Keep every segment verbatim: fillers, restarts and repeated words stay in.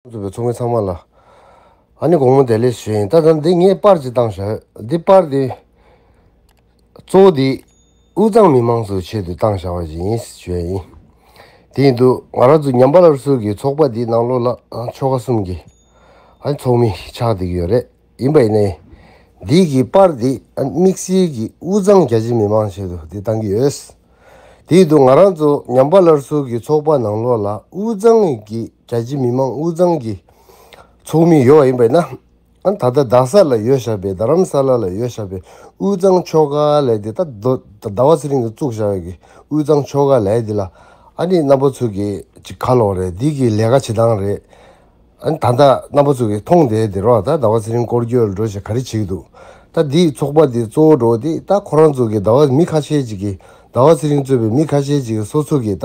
ཚོགས་པའི་ཚོགས་མི་ཚང་མ་ལ་ཨ་ནི་དགོང་མོ་བདེ་ལེགས་ཞུ་ཡིན། ད་ད་འདི་ངས་པར་ཅིག་བཏང་བཞག་འདི་པར་འདི་གཙོ་བོ་འདི་དབུས་གཙང་མི་མང་ཚོའི་ཆེད་དུ་བཏང་བཞག་པ་ཞིག་ཡིན་ཞུ་ཡ་ཡིན། དེ་ཡིན་དུས་ང་རང་ཚོ་ཉམས་པ་སླར་གསོ་གི་ཚོགས་པ་འདིའི་ནང་ལོགས་ལ་ཨ་ཆོལ་ཁ་གསུམ་གྱི་ཨ་ཚོགས་མི་ཆགས་བསྡད་ཀྱི་ཡོད་རེད། ཡིན་པ་ཡིན་ནའི་འདི་གི་པར་འདི་ཨ་དམིགས་བསལ་གྱི་དབུས་གཙང་རྒྱ་ཆེ་མི་མང་ཆེད་དུ་འདི་བཏང་གི་ཡོད། དེ་ཡིན་དུས་ང་རང་ཚོ་ཉམས་པ་སླར་གསོ་གི་ཚོགས་པ་ནང་ལོགས་ལ་དབུས་གཙང་གི་རྒྱ་ཆེ་མི་མང་དབུས་གཙང་གི་ཚོགས་མི་ཡོད་པ་ཡིན་པ་ཡིན་ན། ཨ་ད་ལྟ་རྡ་ས་ལ་ཡོད་བཞག་པའི་རྡ་རམ་ས་ལ་ལ་ཡོད་བཞག་པའི་དབུས་གཙང་ཆོལ་ཁ་ལས་དེ་ད་རྡོ་ཟླ་བ་ཚེ་རིང་གིས་བཙུགས་བཞག་པའི་གི་དབུས་གཙང་ཆོལ་ཁ་ལས་དེ་ལ་ཨ་ནི་རྣམ་པ་ཚོ་གི་ཅིག་ག་ལོག་རེད། འདི་གི་ལས་ཀ་བྱེད་སྟངས་རེད། ཨ་ནི་ད་ལྟ་རྣམ་པ་ཚོ་གིས་མཐོང་བསྡད་དེ་རོགས། ད་ཟླ་བ་ཚེ་རིང་སྐོར་སྐྱོད་ལ་འགྲོ་བྱས་ག་རེ་བྱེད་ཀྱི་འདུག་ད་འདི་ཚོགས་པ་འདི་གཙོ་བོ་འགྲོ་དེ་ད་ཁོ་རང་ཚོ་གི་ཟླ་བ་མི་ཁ་ཤས་ཅིག་གིས་ཟླ་བ་ཚེ་རིང་གཙོས་པའི་མི་ཁ་ཤས་ཅིག་གིས་སོ་སོ་གི་ད་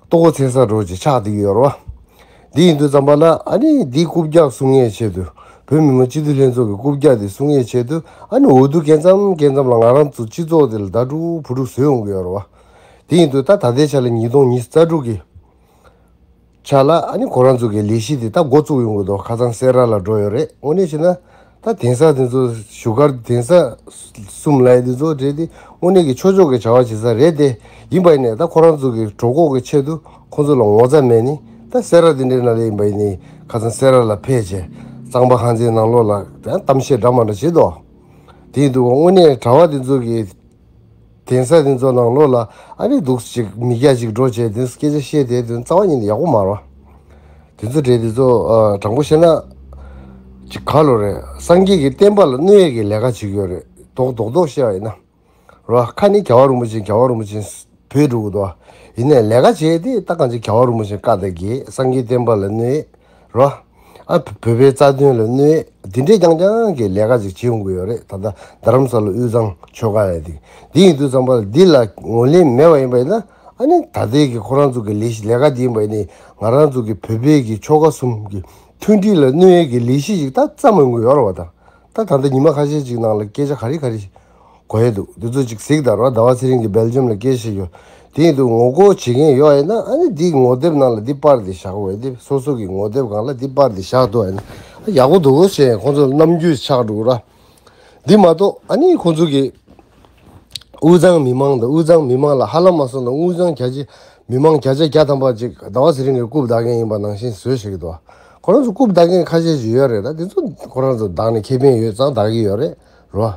ལྟོ་གོས་འཚོལ་ས་འགྲོ་བྱས་ཆགས་བསྡད་ཀྱི་ཡོད་རེད་བ། འདི་ཡིན་དུས་ཙམ་པ་ལ་ཨ་ནི་འདི་རྐུབ་བཀྱག་སྲུང་ཡས་ཆེད་དུ་བོད་མི་མང་སྤྱི་འཐུས་ལྷན་ཚོགས་ཀྱི་རྐུབ་བཀྱག་འདི་སྲུང་ཡས་ཆེད་དུ་ཨ་ནི་འོས་བསྡུ་སྐབས་མཚམས་སྐབས་མཚམས་ལ་ང་རང་ཚོ་སྤྱི་ཚོགས་འདི་ལ་ཟླ་དྲུག་བུ་ཕྲུག་བཟོས་ཡོང་གི་ཡོད་རེད་བ། དེ་ཡིན་དུས་ད་ད་ལྟའི་ཆ་ལ་ཉིས་སྟོང་ཉི་ཤུ་རྩ་དྲུག་གི་ཆ་ལ་ཨ་ནི་ཁོ་རང་ཚོ་གི་ལས་གཞི་དེ་ད་འགོ་བཙུགས་ཡོང་གི་འདུག་ཁ་སང་སེ་ར་ལ་འགྲོ་ཡོད་རེད། དངོས་གནས་བྱས་ན་ད་གདན་ས་དེ་ཚོ་བཞུགས་སྒར་གདན་ས་གསུམ་ལ་ཡ་དེ་ཚོ་རེད་དེ་དངོས་གནས་ཀྱི་ཆོས་ཕྱོགས་ཀྱི་བྱ་བ་བྱེད་ས་རེད་དེ། ཡིན་པ་ཡིན་ནའི་ད་ཁོ་རང་ཚོ་གི་གྲོད་ཁོག་གི་ཆེད་དུ་ཁོ་ཚོ་ལ་ངོ་ཚ་མེད་ནི་ད་སེ་ར་དེ་འདྲའི་ནང་ལ་ཡིན་པ་ཡིན་ནའི་ཁ་སང་སེ་ར་ལ་ཕེབས་བྱས་གཙང་པ་ཁང་ཚན་ནང་ལོགས་ལ་ད་གཏམ་བཤད་འདྲ་མ་འདྲ་བྱེད་དོ། དེ་ཡིན་དུས་དངོས་གནས་གྲྭ་པ་དེ་ཚོ་གི་གདན་ས་དེ་ཚོ་ནང་ལོགས་ལ་ཨ་ནི་འདུག་ཅིག་མི་སྐྱ་ཅིག་འགྲོ་བྱས་དེ་སྐད་ཆ་བཤད་དེ་དོན་རྩ་བ་ཉིད་ནས་ཡག་པོ་མ་རེད་བ། དེ་ཚོ་གྲས་དེ་ཚོ་ཨ་དྲང་པོ་བཤད་ན་ཅིག་ག་ལོ་རེད། སངས་རྒྱས་ཀྱི་བསྟན་པ་ལ་གནོད་ཡས་ཀྱི་ལས་ཀ་བྱེད་ཀྱི་ཡོད་རེད། རྡོག་རྡོག་རྡོག་བཤད་པ་ཡིན་ན་རེད་བ། ཁ་ནི་རྒྱལ་བ་རིན་པོ་ཆེ་རྒྱལ་བ་རིན་པོ་ཆེ་བོད་འགྲོ་གི་འདུག་བ། ཡིན་ནའི་ལས་ཀ་བྱས་དེ་ད་གང་ཅི་རྒྱལ་བ་རིན་པོ་ཆེ་བཀའ་དང་འགལ། སངས་རྒྱས་བསྟན་པ་ལ་གནོད་རོ། ཨ་བོད་པའི་རྩ་དོན་ལ་གནོད་འདི་འདྲའི་རྐྱང་རྐྱང་གི་ལས་ཀ་ཅིག་བྱེད་ཡོང་གི་ཡོད་རེད། ད་ལྟ་རྡ་རམ་ས་ལ་དབུས་གཙང་ཆོལ་ཁ་ཡ་དེ་འདི་ཡིན་དུས་ཙམ་པ་ལ་འདི་ལ་ངོས་ལེན་མེད་པ་ཡིན་པ་ཡིན་ན་ཨ་ནི་ད་ལྟའི་གི་ཁོ་རང་ཚོ་གི་ལས་གཞི་ལས་ཀ་འདི་ཡིན་པ་ཡིན་ནའི་ང་རང་ཚོ་གི་བོད་པའི་གི་ཆོལ་ཁ་གསུམ་གི་མཐུན་སྒྲིལ་ལ་གནོད་ཡས་ཀྱི་ལས་གཞི་ཞིག་ད་བརྩམས་ཡོང་གི་ཡོད་རེད་བ། ད་ད་ད་ལྟ་ཉི་མ་ཁ་ཤས་ཅིག་ནང་ལ་སྐད་ཆ་ག་རེ་ག་རེ་གོ་ཡས་འདུག་འདི་ཚོ་ཅིག་གཟིགས་དང་རོ། ཟླ་བ་ཚེ་རིང་གིས་སྦེལ་ཇམ་ལ་སྐད་ཆ་བཤད་ཡོད། དེ་ཡིན་དུས་ངོ་རྒོལ་བྱེད་མཁན་ཡོད་ཡིན་ན་ཨ་ནི་འདི་ངོ་དེབ་ནང་ལ་འདི་པར་འདི་བཞག་དགོས་འདི་སོ་སོ་གི་ངོ་དེབ་སྒང་ལ་འདི་པར་འདི་བཞག་འདུག་ཡིན་ན་ཡག་པོ་འདུག་ཞེས་ཁོང་ཚོ་ལ་རྣམ་འགྱུར་ཆགས་འགྲོ་ར། འདི་མ་གཏོགས་ཨ་ནི་ཁོང་ཚོ་གི་དབུས་གཙང་མི་མང་དང་དབུས་གཙང་མི་མང་ལ་ཧ་ལམ་མ་སོང་ན་དབུས་གཙང་རྒྱ་ཆེ་མི་མང་བརྒྱ་ཆ་བརྒྱ་ཐམ་པ་ཅིག་ཟླ་བ་ཚེ་རིང་གི་རྐུབ་བདའ་མཁན་ཡིན་པ་ནང་བཞིན་བཟོས་བཞག་གི་འདུག་ཁོ་རང་ཚོ་རྐུབ་བདའ་མཁན་ཁ་ཤས་ཤིག་ཡོད་རེད། ད་དེ་ཚོ་ཁོ་རང་ཚོ་བདག་ནས་ཁེ་ཕན་ཡོད་ཙང་བདག་གི་ཡོད་རེད་རོ།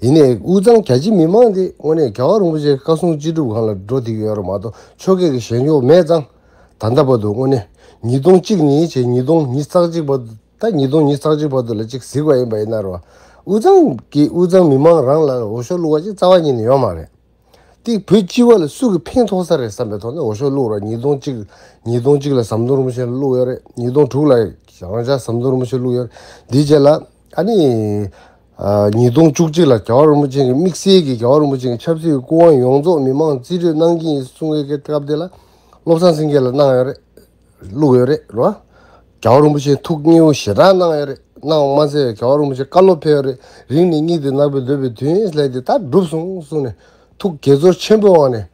ཡིན་ནའི་དབུས་གཙང་རྒྱ་ཆེ་མི་མང་དེ་དངོས་གནས་རྒྱལ་བ་རིན་པོ་ཆེའི་བཀའ་གསུང་ཅི་སྒྲུབ་སྒང་ལ་འགྲོ་བསྡད་ཀྱི་ཡོད་རེད་མ་གཏོགས་ཆོལ་ཁའི་གི་ཞེན་ཆོག་མེད་ཙང་། ད་ལྟ་བར་དུ་དངོས་གནས་ཉིས་སྟོང་གཅིག་ནས་བྱས་ཉིས་སྟོང་ཉི་ཤུ་རྩ་གཅིག་བར་དུ་ད་ཉིས་སྟོང་ཉི་ཤུ་རྩ་གཅིག་བར་དུ་ལ་གཅིག་གཟིགས་པ་ཡིན་པ་ཡིན་ན་རོ། དབུས་གཙང་གི་དབུས་གཙང་མི་མང་རང་ལ་འོས་ཤོག་བླུགས་པ་ཅིག་རྩ་བ་ཉིད་ནས་ཡོད་མ་རེད། དེ་བོད་སྤྱི་བ་ལ་སུ་གི་ཕན་ཐོགས་ས་རེད་བསམ་པའི་ཐོག་ནས་འོས་ཤོག་བླུགས་ར། ཉིས་སྟོང་གཅིག་ཉིས་སྟོང་གཅིག་ལ་ཟམ་གདོང་རིན་པོ་ཆེ་ལ་བླུགས་ཡོད་རེད། ཉིས་སྟོང་དྲུག་ལ་རང་ཅག་ཟམ་གདོང་རིན་པོ་ཆེ་བླུགས་ཡོད་རེད། འདིའི་རྗེས་ལ་ཨ་ནི་ཨ་ཉིས་སྟོང་བཅུ་གཅིག་ལ་རྒྱལ་བ་རིན་པོ་ཆེ་གི་དམིགས་བསལ་གྱི་རྒྱལ་བ་རིན་པོ་ཆེ་གི་ཆབ་སྲིད་སྐུ་དབང་ཡོངས་རྫོགས་མི་མང་རྩིས་སྤྲོད་གནང་གི་ཡིན་གསུང་བའི་སྐབས་དེ་ལ་བློ་བཟང་སེང་གེ་ལ་གནང་ཡོད་རེད། བླུགས་ཡོད་རེད་རོ། རྒྱལ་བ་རིན་པོ་ཆེ་ཐུགས་མཉེས་པོ་ཞེ་དྲག་གནང་ཡོད་རེད། གནང་བ་མ་ཟད་རྒྱལ་བ་རིན་པོ་ཆེ་བཀའ་སློབ་ཕེབས་ཡོད་རེད། རིང་ནས་གཉིད་དུ་ནག་པའི་སྡོད་པའི་དུས་ཡུན་ལས་དེ་ད་འགྲུབ་སོང་གསུངས་ནས་ཐུགས་དགྱེས་ཚོར་ཆེན་པོའི་ངང་ནས་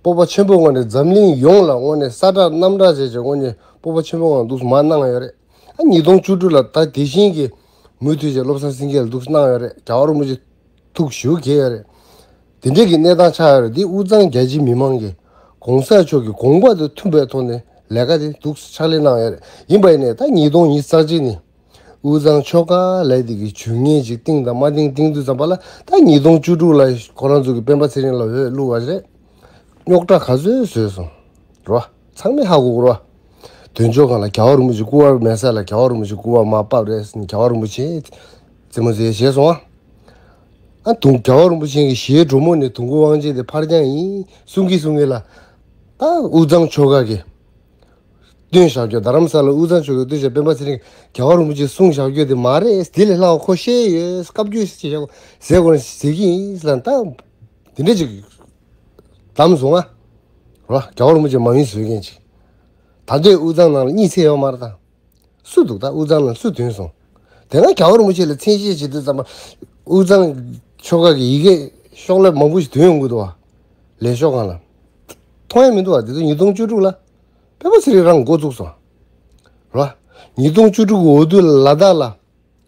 སྤོབས་པ་ཆེན་པོའི་ངང་ནས་འཛམ་གླིང་ཡོངས་ལ་དངོས་གནས་ས་བསྒྲགས་གནམ་བསྒྲགས་བྱས་བྱས་དངོས་གནས་སྤོབས་པ་ཆེན་པོའི་ངང་འདུག་མར་གནང་ཡོད་རེད། ཨ་ཉིས་སྟོང་བཅུ་དྲུག་ལ་ད་དེ་བཞིན་གྱི་མུ་མཐུད་བྱས་བློ་བཟང་སེང་གེ་ལ་འདུག་གནང་ཡོད་རེད། རྒྱལ་བ་རིན་པོ་ཆེ་ཐུགས་ཞེ་པོ་དགྱེས་ཡོད་རེད། དེ་འདྲའི་གི་གནས་སྟངས་ཆགས་ཡོད་རེད། འདི་དབུས་གཙང་རྒྱ་ཆེའི་མི་མང་གིས་གོང་ས་མཆོག་གི་དགོངས་པ་དང་མཐུན་པའི་ཐོག་ནས་ལས་ཀ་དེ་འདུག་ཕྱག་ལས་གནང་ཡོད་རེད། ཡིན་པ་ཡིན་ནའི་ད་ཉིས་སྟོང་ཉི་ཤུ་རྩ་གཅིག་ནས་དབུས་གཙང་ཆོལ་ཁ་ལས་དེ་གི་ཇུས་ངན་ཅིག་བཏིང་དང་མ་བཏིང་བཏིང་དུས་ཙམ་པ་ལ་ད་ཉིས་སྟོང་བཅུ་དྲུག་ལ་ཁོ་རང་ཚོ་གི་སྤེན་པ་ཚེ་རིང་ལ་འོས་བླུགས་པ་རེད། རྙོག་དྲ་ག་ཚོད་བཟོས་སོང་རོ། ཚང་མས་ཧ་གོ་གི་རོ། དོན་ཆོག་སྒང་ལ་རྒྱལ་བ་རིན་པོ་ཆེ་སྐུ་པར་མེད་ས་ལ་རྒྱལ་བ་རིན་པོ་ཆེ་སྐུ་པར་མར་ཕབ་རེད་ཟེར་ནས་རྒྱལ་བ་རིན་པོ་ཆེ་རྩེད་མོ་རྩེ་བྱས་སོང་ཨ། ཨ་དུང་རྒྱལ་བ་རིན་པོ་ཆེ་གི་ཞལ་གྲོ་མོ་ནས་དུང་དཀར་དབང་ཆེན་དེ་ཕར་འགྱངས་ཡིན་གསུང་གི་གསུང་གི་ལ། ད་དབུས་གཙང་ཆོལ་ཁ་གི་སྟོན་བཞག་རྒྱུ་རྡ་རམ་ས་ལ་དབུས་གཙང་ཆོལ་ཁའི་སྟོན་བྱ་སྤེན་པ་ཚེ་རིང་རྒྱལ་བ་རིན་པོ་ཆེ་གསུང་བཞག་རྒྱུ་དེ་མ་རེད། དེ་ལས་ལྷག་པ་ཁོ་ཤེས་ཡོད་བཀའ་བརྒྱུད་ཟེར་བཞག་ཟེར་དགོས་ན་ཟེར་གྱི་ཡིན་ལ་ད། དེ་འདྲ་ཅིག་བདམས་སོང་ང་། རོ། རྒྱལ་བ་རིན་པོ་ཆེ་མ་ཡིན་བཟོས་མཁན་ཅིག་ད་ལྟའི་དབུས་གཙང་ནང་ལ་གཉིད་སད་ཡོད་མ་རེད་ད། སུ་འདུག་ད་དབུས་གཙང་ནང་སུ་ཐོན་སོང་། དེ་སྔ་རྒྱལ་བ་རིན་པོ་ཆེ་ལ་མཚན་ཤས་བྱེད་དུས་ཙམ་པ། དབུས་གཙང་ཆོལ་ཁ་གི་ཡི་གེ་ཤོག་ལྷེ་མང་པོ་ཞིག་ཐོན་ཡོང་གི་འདུག་བ། ལས་ཤོག་སྒང་ལ། མཐོང་ཡ་མི་འདུག་བ། དེ་ཚོ་ཉིས་སྟོང་བཅུ་དྲུག་ལ། སྤེན་པ་ཚེ་རིང་རང་འགོ་བཙུགས་སོང་། རོ། ཉིས་སྟོང་བཅུ་དྲུག་གི་འོས་བསྡུ་ལ་ལ་དྭགས་ལ་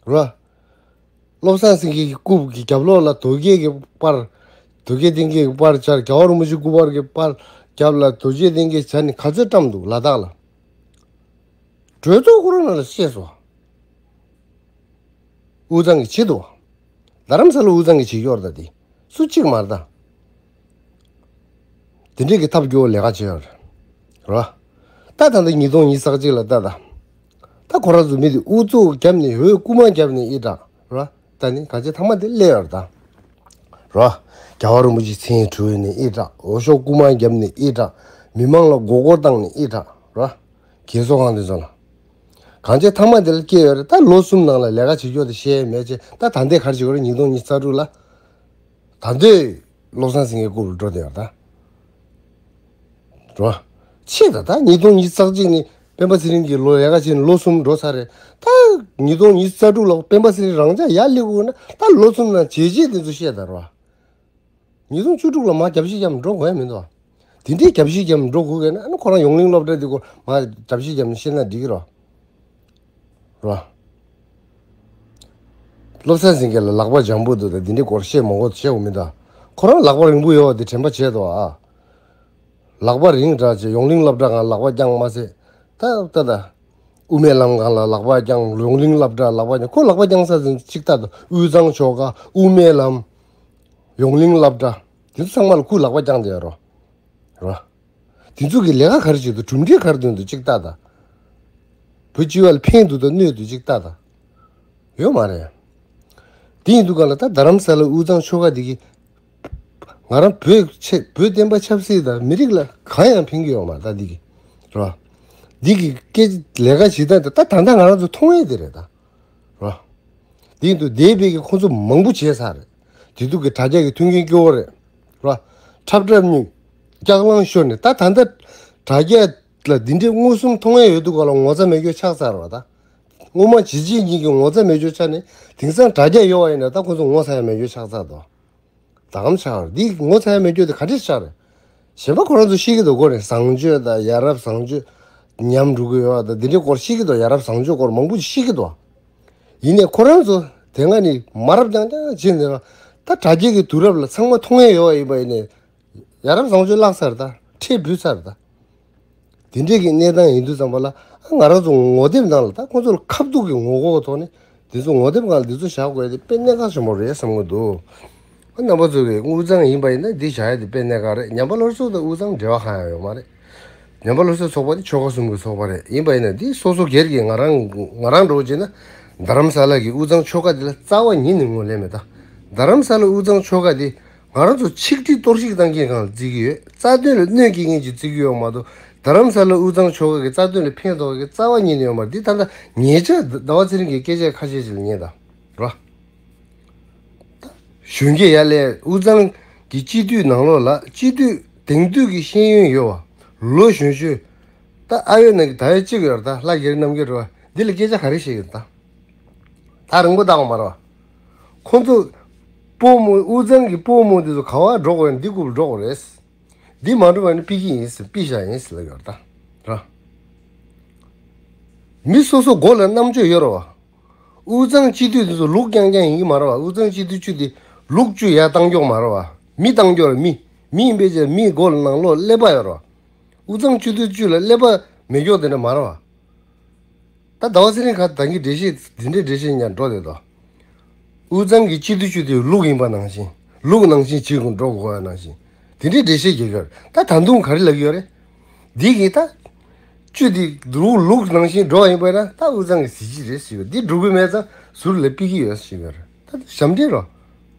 རོ། བློ་བཟང་སེང་གེ་གི་རྐུབ་ཀྱི་རྒྱབ་ལོགས་ལ་དོལ་རྒྱལ་གྱི་པར། དོལ་རྒྱལ་བསྟེན་མཁན་གྱི་པར་འཕྱར། རྒྱལ་བ་རིན་པོ་ཆེ་སྐུ་པར་གྱི་པར་རྒྱབ་ལ་དོལ་རྒྱལ་བསྟེན་མཁན་བྱ་ནི་ག་ཚོད་བཀྲམ་འདུག་ལ་དྭགས་ལ། གྲོས་ཚོགས་ཁོ་རང་ནང་ལ་བཤད་སོང་། དབུས་གཙང་གི་ཆེད་དུ། རྡ་རམ་ས་ལ་དབུས་གཙང་གི་བྱེད་ཀྱི་ཡོད་རེད་ད་དེ། སུ་གཅིག་མ་རེད་ད། དེ་འདྲས་ཀྱི་ཐབས་སྐྱོ་བོ་ལས་ཀ་བྱེད་ཡོད་རེད། རོ། ད་ད་ལྟ་ཉིས་སྟོང་ཉི་ཤུ་རྩ་གཅིག་ལ་ལྟ་ད། ད་ཁོ་རང་ཚོ་མི་དེ་ཨུ་ཚུགས་བརྒྱབ་ནས་འོས་རྐུ་མ་བརྒྱབ་ནས་ཨི་དྲག་རོ། ད་ནི་ག་ཚད་ཐ་མ་དེ་སླེབས་ཡོད་རེད་ད། རོ། རྒྱལ་བ་རིན་པོ་ཆེ་མཚན་བྲུས་ནས་ཨི་དྲག་འོས་ཤོག་རྐུ་མ་བརྒྱབ་ནས་ཨི་དྲག་མི་མང་ལ་མགོ་སྐོར་བཏང་ནས་ཨི་དྲག་རོ། རྒས་གསོ་ཁང་དེ་ཚོ་ལ། གང་ཅི་ཐ་མ་དེ་ལ་སྐྱེས་ཡོད་རེད། ད་ལོ་གསུམ་ནང་ལ་ལས་ཀ་བྱེད་རྒྱུ་དེ་བཤད་མེད་ཅེ། ད་ད་ལྟའི་གར་བྱེད་དགོས་རེད། ཉིས་སྟོང་ཉི་ཤུ་རྩ་དྲུག་ལ། ད་ལྟའི་བློ་བཟང་སེང་གེ་སྐུ་རུ་འགྲོ་བསྡད་ཡོད་ད། རོ། ཆེ་ད་ད་ཉིས་སྟོང་ཉི་ཤུ་རྩ་གཅིག་ནི་སྤེན་པ་ཚེ་རིང་གིས་ལོ་ལས་ཀ་བྱས་ནས་ལོ་གསུམ་འགྲོ་ཚར་རེད། ད་ཉིས་སྟོང་ཉི་ཤུ་རྩ་དྲུག་ལ་སྤེན་པ་ཚེ་རིང་རང་ཅག་ཡར་སླེབས་དགོས་ན་ད་ལོ་གསུམ་ནང་བྱས་རྗེས་དེ་ཚོ་བཤད་ད་རོ། ཉིས་སྟོང་བཅུ་དྲུག་ལ་མར་རྒྱབ་བཤིག་རྒྱབ་འགྲོ་དགོས་ཡ་མི་འདུག་དེ་འདྲའི་རྒྱབ་བཤིག་རྒྱབ་འགྲོ་དགོས་ཀྱི་ན་ཨ་ནི་ཁོ་རང་ཡོངས་གླིང་སློབ་གྲྭ་དེ་སྐོར་མར་རྒྱབ་བཤིག་རྒྱབ་ཤེས་ན་འགྲིག་གི་རོ། རོ། བློ་བཟང་སེང་གེ་ལ་ལག་པ་འཇམ་པོ་འདུག་ད་དེ་འདྲའི་སྐོར་བཤད་མང་པོ་བཤད་དགོས་མི་འདུག་ཁོ་རང་ལག་པ་རིང་པོ་ཡོད་པ་དེ་དྲན་པ་བྱས་འདུག་ཨ། ལག་པ་རིང་དྲགས་བྱས་ཡོངས་གླིང་སློབ་གྲྭ་སྒང་ལག་པ་བརྐྱངས་མ་ཟད། ད་ད་ད། དབུ་མའི་ལམ་སྒང་ལ་ལག་པ་བརྐྱངས། ཡོངས་གླིང་སློབ་གྲྭ་ལག་པ་བརྐྱངས། ཁོ་ལག་པ་བརྐྱངས་ས་དེ་གཅིག་ལྟ་དང་དབུས་གཙང་ཆོལ་ཁ་དབུ་མའི་ལམ། ཡོངས་གླིང་སློབ་གྲྭ། དེ་ཚོ་ཚང་མ་ལ་ཁོས་ལག་པ་བརྐྱངས་བསྡད་ཡོད་རོ། རོ། དེ་ཚོ་གི་ལས་ཀ་ག་རེ་བྱེད་འདུག་གྲུབ་འབྲས་ག་རེ་ཐོན་འདུག་གཅིག་ལྟ་དང་། བོད་སྤྱི་པ་ལ་ཕན་འདུག་དང་གནོད་འདུག་གཅིག་ལྟ་དང་། ཡོད་མ་རེད། དེ་ཡིན་དུས་ག་ལ་ད་རྡ་རམ་ས་ལ་དབུས་གཙང་ཆོལ་ཁ་འདི་གི་ང་རང་བོད་ཆེ་བོད་བསྟན་པ་ཆབ་སྲིད་དང་མི་རིགས་ལ་གང་ཡང་ཕན་གྱི་ཡོད་མ་རེད་ད་འདི་གི། རོ། འདི་གི་སྐད་ལས་ཀ་བྱེད་སྟངས་དེ་ད་ད་ལྟ་ང་རང་ཚོ་མཐོང་ཡས་དེ་རེད་ད། རོ། འདི་ཡིན་དུས་འདས་པའི་གི་ཁོང་ཚོ་མང་པོ་བྱས་ཚར་རེད། དེ་དུས་ཀྱི་དྲ་རྒྱ་གི་མཐུན་རྐྱེན་སྐྱོ་བོ་རེད། རོ། འཁྲབ་འཁྲབ་ཉུལ། སྐྱག་ལང་ཤོར་ནས་ད་ད་ལྟ་དྲ་རྒྱ་ལ་འདི་འདྲའི་མངོན་སུམ་མཐོང་ཡས་ཡོད་དུས་ག་ལ་ངོ་ཚ་མེད་རྒྱུ་ཆགས་ཚར་བ་ད། སྔོན་མ་ཇི་བྱེད་ཉིད་ཀྱི་ངོ་ཚ་མེད་རྒྱུ་ཆགས་ནས་དེང་སང་དྲ་རྒྱ་ཡོད་བ་ཡིན་ན་ད་ཁོང་ཚོ་ངོ་ཚ་ཡ་མེད་རྒྱུ་ཆགས་ཚར་དོ། ད་གམ་ཆགས་རེད། འདི་ངོ་ཚ་ཡ་མེད་རྒྱུ་དེ་ག་འདྲས་ཆགས་རེད། གཞན་པ་ཁོ་རང་ཚོ་ཤེས་ཀྱི་འདུག་གོ་རེད། བཟང་སྤྱོད་དང་ཡ་རབས་བཟང་སྤྱོད་ཉམས་འགྲོ་གི་ཡོད་བ་དང་འདི་འདྲའི་སྐོར་ཤེས་ཀྱི་འདུག་ཡ་རབས་བཟང་སྤྱོད་སྐོར་མང་པོ་ཞིག་ཤེས་ཀྱི་འདུག་ཡིན་ནའི་ཁོ་རང་ཚོ་དེ་སྔ་ནས་མ་རབས་རྐྱང་རྐྱང་བྱས་ནས་ད་དྲ་རྒྱའི་གི་དུས་རབས་ལ་ཚང་མ་མཐོང་ཡས་ཡོད་བ་ཡིན་པ་ཡིན་ནའི། ཡ་རབས་བཟང་སྤྱོད་བརླག་ཚར་ད། ཁྲལ་འབུད་ཚར་ད། དེ་འདྲས་ཀྱི་གནས་སྟངས་ཡིན་དུས་ཙམ་པ་ལ་ཨ་ང་རང་ཚོ་ངོ་དེབ་ནང་ལ་ད་ཁོང་ཚོ་ལ་ཁ་ཐུག་གི་ངོ་ལྐོག་གི་ཐོག་ནས་འདི་ཚོ་ངོ་དེབ་སྒང་ལ་འདི་ཚོ་བཞག་དགོས་དེ་དཔེ་གནད་འགག་ཆེན་པོ་རེད་བསམ་གྱི་འདུག་ཨ་རྣམ་པ་ཚོ་གིས་དབུས་གཙང་ཡིན་པ་ཡིན་ན་འདི་བཞག་ཡ་དེ་དཔེ་གནད་འགག་རེད། ཉམས་པ་སློབ་གསོ་དང་དབུས་གཙང་འབྲེལ་བ་གང་ཡང་ཡོད་མ་རེད། ཉམས་པ་སློབ་གསོའི་ཚོགས་པ་དེ་ཆོལ་ཁ་གསུམ་གྱི་ཚོགས་པ་རེད། ཡིན་པ་ཡིན་ན་འདི་སོ་སོ་སྒེར་གྱི་ང་རང་ང་རང་འགྲོ་བྱས་ན་རྡ་རམ་ས་ལ་གི་དབུས་གཙང་ཆོལ་ཁ་དེ་ལ་རྩ་བ་ཉིད་ནས་ངོས་ལེན་མེད་ད། རྡ་རམ་ས་ལ་དབུས་གཙང་ཆོལ་ཁ་དེ་ང་རང་ཚོ་ཆིག་སྒྲིལ་གཏོར་བཤིག་བཏང་མཁན་སྒང་ལ་བརྩི་གི་ཡོད། རྩ་དོན་ལ་གནོད་སྐྱེལ་མཁན་ཅིག་བརྩི་གི་ཡོད་མ་གཏོགས་རྡ་རམ་ས་ལ་དབུས་གཙང་ཆོལ་ཁ་གི་རྩ་དོན་ལ་ཕན་ཐོགས་མཁན་རྩ་བ་ཉིད་ནས་ཡོད་མ་རེད། འདི་ད་ལྟ་ཉེ་ཆར་ཟླ་བ་ཚེ་རིང་གི་སྐད་ཆ་ཁ་ཤས་ཤིག་ལ་ཉན་དང་རོ། གཞོན་སྐྱེས་ཡར་སླེབས། དབུས་གཙང་གི་སྤྱི་འཐུས་ནང་ལོགས་ལ་སྤྱི་འཐུས་དེང་དུས་ཀྱི་ཤེས་ཡོན་ཡོད་པ་ལོ་གཞོན་ཤོས། ད་ཨ་ཡོད་ནང་གི་ད་ཡོད་གཅིག་ཡོད་རེད། ད་ལྷ་རྒྱ་རི་རྣམ་རྒྱལ་རེད་པ། འདི་ལ་སྐད་ཆ་ག་རེ་བཤད་ཀྱི་ད། ད་རིང་པོ་བཏང་བ་མ་རེད་པ། ཁོང་ཚོ་སྤོ་རྨོ་དབུས་གཙང་གི་སྤོ་རྨོ་འདི་ཚོ་ག་པར་འགྲོ་དགོས་ཡིན་འདི་སྐོར་འགྲོ་དགོས་རེད། འདི་མ་འགྲོ་བ་ནི་ཕུད་ཀྱི་ཡིན་ཟེར་ཕུད་བཞག་ཡིན་ཟེར་ལབ་ཡོད་རེད་ད། ར། མི་སོ་སོ་མགོ་ལ་རྣམ་དཔྱོད་ཡོད་རེད་པ། དབུས་གཙང་སྤྱི་འཐུས་དེ་ཚོ་ལུག་རྐྱང་རྐྱང་ཡིན་གྱི་མ་རེད་པ། དབུས་གཙང་སྤྱི་འཐུས་བཅུ་དེ་ལུག་བཅུ་ཡར་བཏང་ཀྱོག་མ་རེད་པ། མི་བཏང་ཀྱོག་རེད། མི་མི་ཡིན་པའི་ཆ་མི་མགོ་ལ་ནང་ལོགས་ཀླད་པ་ཡོད་རེད་པ། དབུས་གཙང་སྤྱི་འཐུས་བཅུ་ལ་ཀླད་པ་མེད་ཀྱོག་དེ་འདྲ་མ་རེད་པ། ད་ཟླ་བ་ཚེ་རིང་ཁ་ད་གིན་འགྲེལ་བཤད་འདི་འདྲའི་འགྲེལ་བཤད་ཉར་འགྲོ་བསྡད་དོ། དབུས་གཙང་གི་སྤྱི་འཐུས་བཅུ་དེ་ལུག་ཡིན་པ་ནང་བཞིན་ལུག་ནང་བཞིན་བྱེད་དགོས་འགྲོ་དགོས་པ་ནང་བཞིན་དེ་འདྲའི་འགྲེལ་བཤད་རྒྱག་གི་ཡོད་རེད། ད་ད་དུང་ག་རེ་ལབ་ཀྱི་ཡོད་རེད། འདི་གིས་ད། བཅུ་འདི་ལུག་ལུག་ནང་བཞིན་འགྲོ་བ་ཡིན་པ་ན་ད་དབུས་གཙང་གི་གཟི་བརྗིད་རེད་ཟེར་བ་འདི་འགྲོ་གི་མེད་ཙང་ཟུར་ལ་ཕུད་ཀྱི་ཡོད་ཟེར་བ་རེད། ད་ཞབས་འདྲེན་རོ།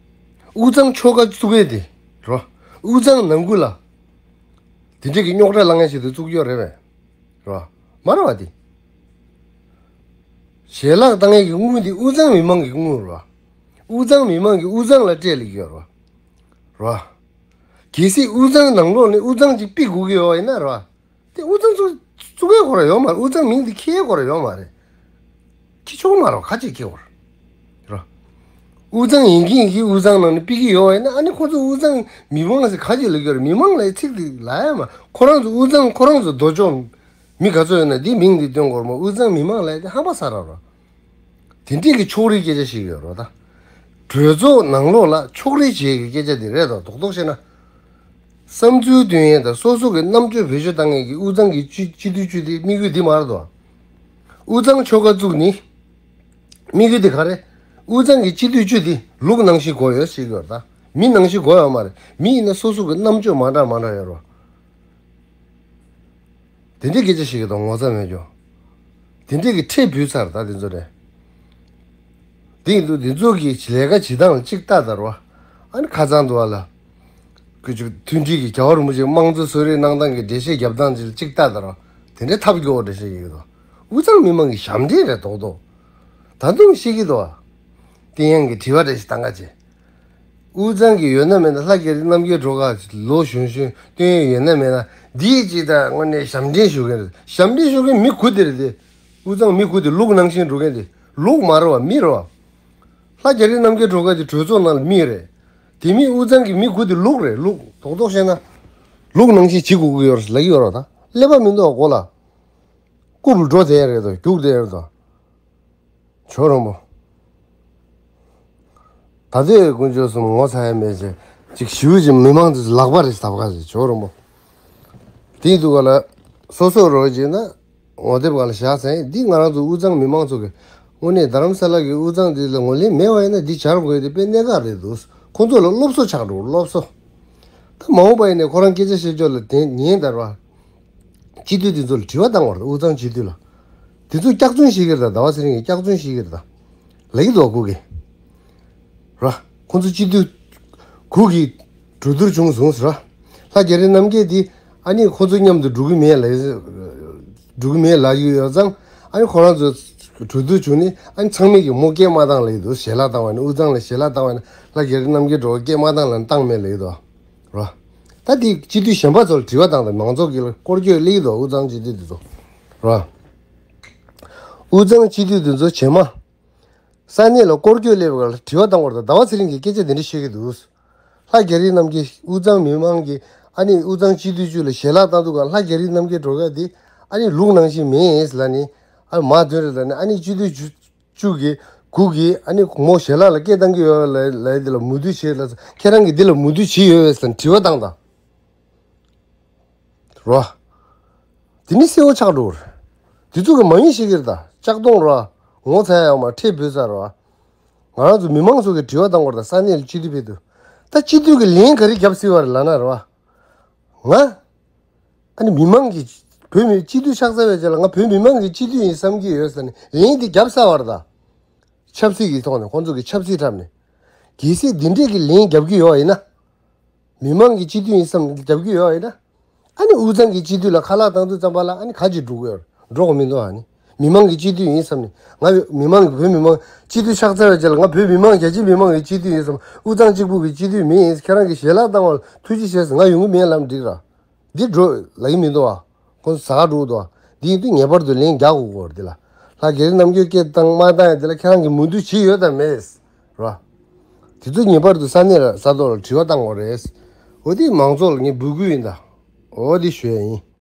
དབུས་གཙང་ཆོལ་ཁ་བཙུགས་ཡས་དེ་རོ། དབུས་གཙང་ནང་ཁུལ་ལ་དེ་འདྲས་ཀྱི་རྙོག་དྲ་ལངས་ཡས་ཞིག་ཏུ་བཙུགས་ཡོད་རེད་པས་རོ། མ་རེད་པ་དེ། ཞལ་ལག་བཏང་ཡས་ཀྱི་དངུལ་འདི་དབུས་གཙང་མི་མང་གི་དངུལ་རོ། དབུས་གཙང་མི་མང་གིས་དབུས་གཙང་ལ་སྤྲད་ལས་ཀྱི་ཡོད་རོ། རོ། གལ་སྲིད་དབུས་གཙང་ནང་ལོགས་ནས་དབུས་གཙང་ཅིག་ཕུད་དགོས་ཀྱི་ཡོད་པ་ཡིན་ན་རོ། དེ་དབུས་གཙང་ཚོ་བཙུགས་ཡས་ཁོ་རང་ཡོད་མ་རེད། དབུས་གཙང་མིང་དེ་འཁྱེར་ཡས་ཁོ་རང་ཡོད་མ་རེད། འཁྱེར་ཆོག་མ་རེད། ཁ་ཅིག་འཁྱེར་བར། རོ། དབུས་གཙང་ཡིན་གྱི་ཡིན་གྱི་དབུས་གཙང་ནང་ནས་ཕུད་ཀྱི་ཡོད་པ་ཡིན་ན་ཨ་ནི་ཁོ་ཚོ་དབུས་གཙང་མི་མང་ཟེར་ཁ་ཅིག་ལབ་ཀྱི་ཡོད་རེད། མི་མང་ལ་ཚིག་དེ་ལབ་ཡ་མ་ཁོ་རང་ཚོ་དབུས་གཙང་ཁོ་རང་ཚོ་སྡོད་ཕྱོགས་ མི་ག་ཚོད་ཡོད་ན་འདི་མིང་འདི་སྟོན་དགོས་རེད་མོ། དབུས་གཙང་མི་མང་ལབ་ཡ་དེ་ཧམ་པ་ཚ་ར་རོ། དེ་འདྲས་ཀྱི་ཕྱོགས་རིས་སྐད་ཆ་ཞིག་ཡོད་རོ་ད། གྲོས་ཚོགས་ནང་ལོགས་ལ་ཕྱོགས་རིས་བྱེད་ཀྱི་སྐད་ཆ་འདི་རེད་དོ། རྡོག་རྡོག་བཤད་ན། བསམ་ཚུལ་སྟོན་ཡས་དང་སོ་སོ་གི་རྣམ་དཔྱོད་བེད་སྤྱོད་བཏང་ཡས་ཀྱི་དབུས་གཙང་གི་སྤྱི་སྤྱི་འཐུས་བཅུ་དེ་དམིགས་ཡུལ་འདི་མ་རེད་དོ། དབུས་གཙང་ཆོལ་ཁ་བཙུགས་ནི། དམིགས་ཡུལ་འདི་ག་རེ། དབུས་གཙང་གི་སྤྱི་འཐུས་བཅུ་དེ་ལུག་ནང་བཞིན་དགོས་ཡོད་ཟེར་གྱི་ཡོད་རེད་ད། མི་ནང་བཞིན་དགོས་ཡོད་མ་རེད། མི་ཡིན་ན་སོ་སོ་གི་རྣམ་དཔྱོད་མ་འདྲ་མ་འདྲ་ཡོད་རོ། དེ་འདྲའི་སྐད་ཆ་ཞིག་གི་དང་ངོ་ཚ་མེད་ཀྱོ། དེ་འདྲའི་གི་ཁྲེལ་བུད་ཚར་ད་དེ་ཚོ་རེད། དེ་ཡིན་དུས་དེ་ཚོ་གི་ལས་ཀ་བྱེད་སྟངས་ལ་གཅིག་ལྟ་དར་བ། ཨ་ནི་ཁ་ཚང་འདུག་བ་ལ། ཁོས་ཅིག་མཐུན་སྒྲིལ་གྱི་རྒྱལ་བ་རིན་པོ་ཆེ་དམངས་གཙོ་གསོལ་རས་གནང་སྟངས་ཀྱི་འགྲེལ་བཤད་རྒྱབ་སྟངས་ཅིག་ལ་གཅིག་ལྟ་དར་བ། དེ་འདྲའི་ཐབས་སྐྱོ་བོ་འགྲེལ་བཤད་ཡིན་གྱི་འདུག་དབུས་གཙང་མི་མང་གི་ཞབས་འདྲེན་རེད་རྡོག་རྡོག་ད་དུང་ཤེས་ཀྱི་འདུག་བ། བསྟན་ཡང་གི་དྲི་བ་འདྲ་ཞིག་བཏང་ག་བྱེད། དབུས་གཙང་གི་ཡོད་ན་མེད་ན་ལྷ་རྒྱ་རི་རྣམ་རྒྱལ་སྒྲོལ་དཀར་ལོ་གཞོན་གཞོན་སྟོན་ཡོད་ན་མེད་ན་འདིའི་ཅིག་ད་དངོས་གནས་ཞབས་འདྲེན་ཞུ་མཁན་རེད། ཞབས་འདྲེན་ཞུ་མཁན་མི་དགུ་དེ་རེད་དེ། དབུས་གཙང་མི་དགུ་དེ་ལུག་ནང་བཞིན་འགྲོ་མཁན་དེ་ལུག་མ་རེད་བ། མི་རེད་བ། ལྷ་རྒྱ་རི་རྣམ་རྒྱལ་སྒྲོལ་དཀར་གྱི་གྲོས་ཚོགས་ནང་ལ་མི་རེད། དེ་མིན་དབུས་གཙང་གི་མི་དགུ་དེ་ལུག་རེད། ལུག་རྡོག་རྡོག་བཤད་ན། ལུག་ནང་བཞིན་བྱེད་དགོས་ཀྱི་ཡོད་རེད་ལབ་ཀྱི་ཡོད་རེད་ད། ཀླད་པ་མི་འདུག་གོ་ལ། རྐུབ་ལ་འགྲོ་དེ་རེད་དོ། རྒྱུག་དེ་རེད་དོ། ཇོ་རོང་པོ། ད་ལྟའི་དཀོན་མཆོག་གསུམ་ངོ་ཚ་ཡ་མེད་ཅེས་ཅིག་ཞུ་ཅིག་མི་མང་ཚོས་ལག་པ་རེ་ཟ་བ་ཅིག་ཇོ་རོང་པོ། དེའི་དུས་ག་ལ་སོ་སོ་རོགས་བྱས་ན་ངོ་དེབ་ག་ལ་བཞག་ཚེ་འདི་ང་རང་ཚོ་དབུས་གཙང་མི་མང་ཚོ་གི་དངོས་གནས་རྡ་རམ་ས་ལ་གི་དབུས་གཙང་འདི་ལ་ངོས་ལེན་མེད་པ་ཡིན་ན་འདི་བྱ་རོགས་དེ་དཔེ་གནད་འགག་རེད་འདུག་ཁོང་ཚོ་ལ་སློབ་གསོ་ཆགས་འགྲོ་སློབ་གསོ། ད་མ་འོངས་པ་ཡིན་ནས་ཁོ་རང་སྐད་ཆ་བཤད་ཕྱོགས་ལ་དེ་ཉན་དར་བ། སྤྱི་འཐུས་དེ་ཚོ་ལ་དྲི་བ་བཏང་བར་དབུས་གཙང་སྤྱི་འཐུས་ལ། དེ་ཚོ་སྐྱག་རྫུན་བཤད་ཀྱི་རེད་ད། ཟླ་བ་ཚེ་རིང་གིས་སྐྱག་རྫུན་བཤད་ཀྱི་རེད་ད། ལབ་ཀྱི་འདུག་གུ་གི། ར། ཁོང་ཚོ་སྤྱི་འཐུས་གུ་གི་གྲོས་བསྡུར་བྱུང་སོང་ཟེར་ར། ལྷ་རྒྱ་རི་རྣམ་རྒྱལ་དེ་ཨ་ནི་ཁོང་ཚོ་མཉམ་དུ་འགྲོ་གི་མེད་ལ། འགྲོ་གི་མེད་ལབ་ཀྱི་ཡོད་ཙང་ཨ་ནི་ཁོ་རང་ཚོ་གྲོས་བསྡུར་བྱུང་ནས་ཨ་ནི་ཚང་མས་ཀྱི་མོ་སྐད་མ་བཏང་ལབ་ཀྱི་འདུག་ཞལ་ལག་བཏང་བ་ནི་དབུས་གཙང་ལ་ཞལ་ལག་བཏང་བ་ནི་ལྷ་རྒྱ་རི་རྣམ་རྒྱལ་འགྲོ་སྐད་མ་བཏང་ལབ་ནི་བཏང་མེད་ལབ་ཀྱི་འདུག་ར། ད་དེ་སྤྱི་འཐུས་གཞན་པ་ཚོར་དྲི་བ་བཏང་དང་མང་ཚོགས་ཀྱི་སྐོར་སྐྱོད་སླེབས་འདུག་དབུས་གཙང་སྤྱི་འཐུས་དེ་ཚོ། ར། དབུས་གཙང་སྤྱི་འཐུས་དེ་ཚོ་བྱེ་མ། ས་གནས་ལ་སྐོར་སྐྱོད་སླེབས་པ་ལ་དྲི་བ་བཏང་བར་དང་ཟླ་བ་ཚེ་རིང་གིས་སྐད་ཆ་འདི་འདྲ་བཤད་ཀྱི་འདུག་ལྷ་རྒྱ་རི་རྣམ་རྒྱལ་དབུས་གཙང་མི་མང་གིས་ཨ་ནི་དབུས་གཙང་སྤྱི་འཐུས་བཅུ་ལ་ཞལ་ལག་བཏང་འདུག་ག་ལྷ་རྒྱ་རི་རྣམ་རྒྱལ་སྒྲོལ་དཀར་དེ་ཨ་ནི་ལུག་ནང་བཞིན་མེད་ལབ་ནི། ཨ་མ་དོན་རེད་ལབ་ནི། ཨ་ནི་སྤྱི་འཐུས་བཅུ་བཅུ་གིས་གུ་གིས་ཨ་ནི་མོ་ཞལ་ལག་ལ་སྐད་བཏང་གི་ཡོད་ལ་ལ་འདི་ལ་མོས་མཐུན་བྱེད་ལ། ཁྱེད་རང་གིས་འདི་ལ་མོས་མཐུན་བྱེད་ཡོད་པས་ཟེར་དྲི་བ་བཏང་དང་། རོ། དེ་ནི་གསལ་བོ་ཆགས་འགྲོ་གི་རེད། དེ་ཚོ་གི་མ་ཡིན་ཤེས་ཀྱི་རེད་ད། ལྕགས་གདོང་རོ། ངོ་ཚ་ཡ་མ་ཁྲེལ་བུད་ཚར་རོ། ང་རང་ཚོ་མི་མང་ཚོ་གི་དྲི་བ་བཏང་བར་ད་ས་གནས་ལ་སྤྱི་འཐུས་ཕེབས་དུས། ད་སྤྱི་འཐུས་ཀྱི་ལན་ག་རེ་རྒྱབ་སྲིད་པ་རེད་ལབ་ན་རོ། ང་། ཨ་ནི་མི་མང་གི། བོད་མི་སྤྱི་འཐུས་ཆགས་ཚར་བའི་རྗེས་ལ་ང་བོད་མི་མང་གི་སྤྱི་འཐུས་ཡིན་བསམ་གྱི་ཡོད་ཟེར་ནས་ལན་དེ་རྒྱབ་ཚར་བ་རེད་ད། ཆབ་སྲིད་ཀྱི་ཐོག་ནས་ཁོང་ཚོ་གི་ཆབ་སྲིད་འཁྲབ་ནས། གལ་སྲིད་འདི་འདྲས་ཀྱི་ལན་རྒྱབ་ཀྱི་ཡོད་པ་ཡིན་ན། མི་མང་གི་སྤྱི་འཐུས་ཡིན་བསམ་རྒྱབ་ཀྱི་ཡོད་པ་ཡིན་ན། ཨ་ནི་དབུས་གཙང་གི་སྤྱི་འཐུས་ལ་ཁ་ལག་བཏང་དུས་ཙམ་པ་ལ་ཨ་ནི་ག་ཅིག་འགྲོ་གི་ཡོད་རེད། འགྲོ་གི་མི་འདུག་ཨ་ནི་མི་མང་གི་སྤྱི་འཐུས་ཡིན་བསམ་ནས་ང་མི་མང་གི་བོད་མི་མང་སྤྱི་འཐུས་ཆགས་ཚར་བའི་རྗེས་ལ་ང་བོད་མི་མང་རྒྱ་ཆེ་མི་མང་གི་སྤྱི་འཐུས་ཡིན་བསམ། དབུས་གཙང་གཅིག་པུ་གི་སྤྱི་འཐུས་མིན། ཁྱེད་རང་གི་ཞལ་ལག་བཏང་བ་ལ་ཐུགས་རྗེ་ཆེ་ཟེར་ང་ཡོང་གི་མེད་ལབ་འགྲིག་ར། འདི་འགྲོ་ལབ་ཀྱི་མི་འདུག་ཨ། ཁོང་ཚོ་ཟ་ག་འགྲོ་འདུག་ཨ། འདི་ཡིན་དུས་ངེས་པར་དུ་ལན་རྒྱག་དགོས་ཀྱི་ཡོད་རེད་འདི་ལ། ལྷ་རྒྱ་རི་རྣམ་རྒྱལ་སྐད་བཏང་མ་བཏང་ཡ་འདི་ལ་ཁྱེད་རང་གི་མོས་མཐུན་བྱེད་ཡོད་དམ་མེད། ར། དེ་ཚོ་ངེས་པར་དུ་ས་གནས་ལ་ས་ཐོག་ལ་དྲི་བ་བཏང་དགོས་རེད། འོ་དེ་མང་ཚོགས་ལ་ངས་འབོད་སྐུལ་ཡིན་ད། འོ་དེ་ཞུ་ཡ་ཡིན།